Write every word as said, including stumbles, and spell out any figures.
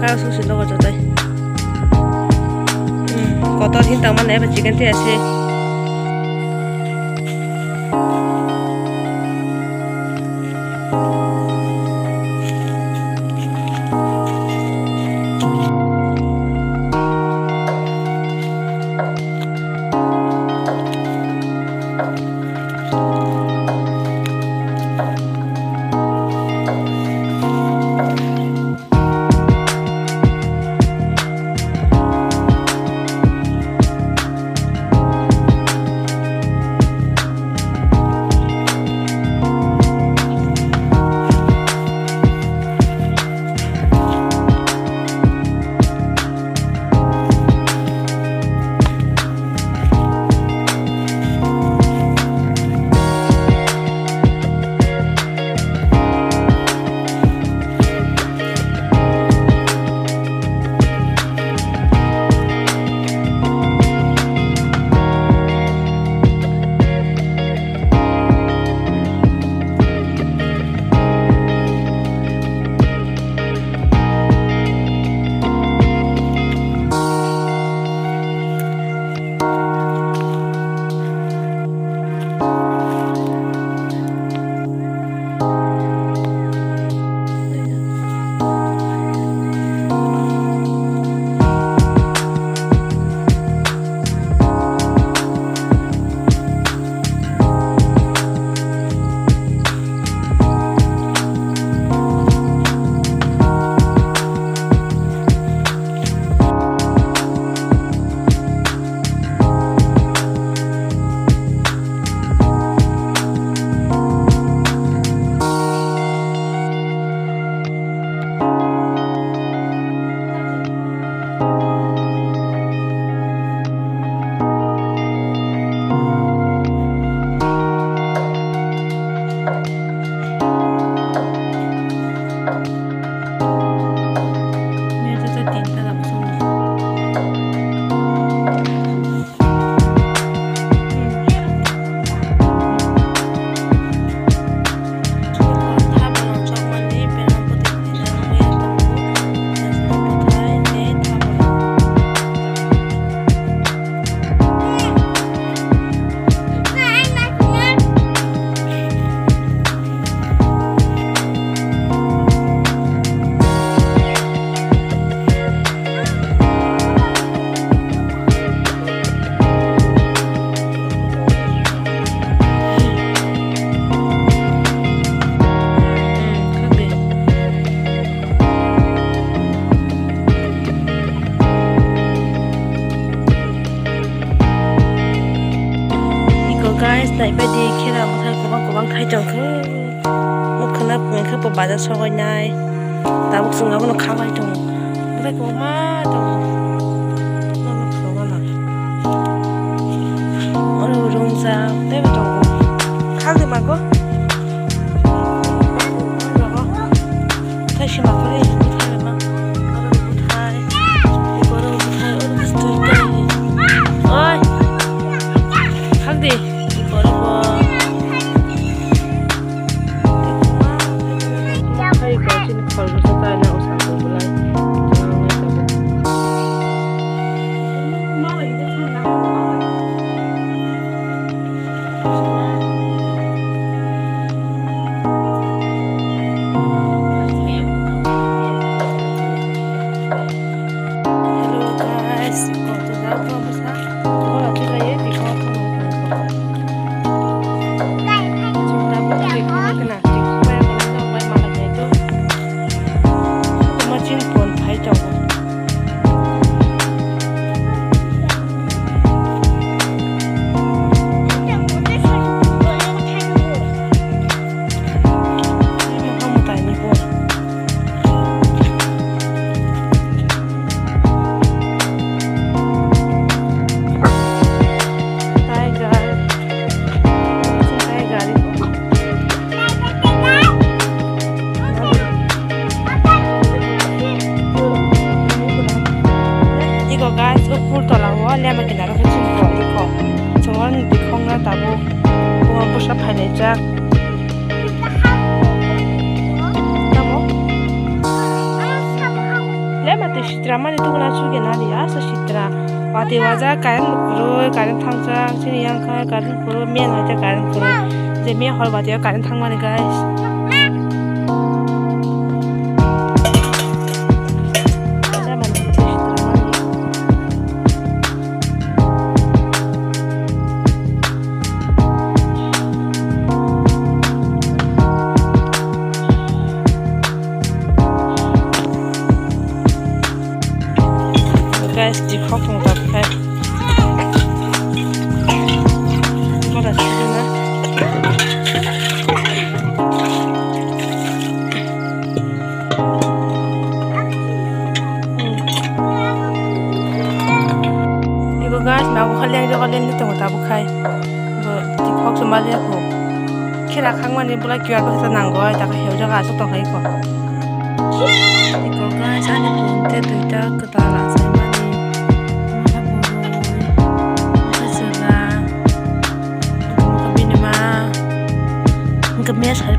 Kha susi nogo joto. Hmm, kotor hin tangmani eba chicken tei ase. Iko guys, naibaidi khera bwthai kwbang kwbang thai tongkhe. Mukhwna phunukhe bo baja sogainai. Tabuk chwng abono khabai tongo. Bwthai kwbangma tongo. Nono khwlangma. Oro rungja teibo tongo. Khaldi mago. Bwthai sima khe bwthai rema. Oro bwthai. Oro bwthai. Oro bwthai. Oi. Khaldi. Oro bo. Hai ko chini khoroksa chana o sakhe belai. Hello guys, welcome to the vlog. Tei sitra mani tubuna chuge nari asa sitra. Watwi wajak current kwrwi, current thangjak. Chini yang khe current kwrwi, men hai khe current kwrwi. Je men hor watwi o current thangmani, guys. Guys, dikhok tong tabuk khai. Mora sijana. Ibo guys, mago khali ang joga leni tongo tabuk khai. Bo dikhok se mali ko. Khera khangmani bwlai kiya ko sa nango, ai ta ka heu jaga asuk tong khai ko. Iko guys, ani pun te duita kwtal achai mani. Mokha boroi, mokha chwla, mokha binima. Hwnkhe mesa hai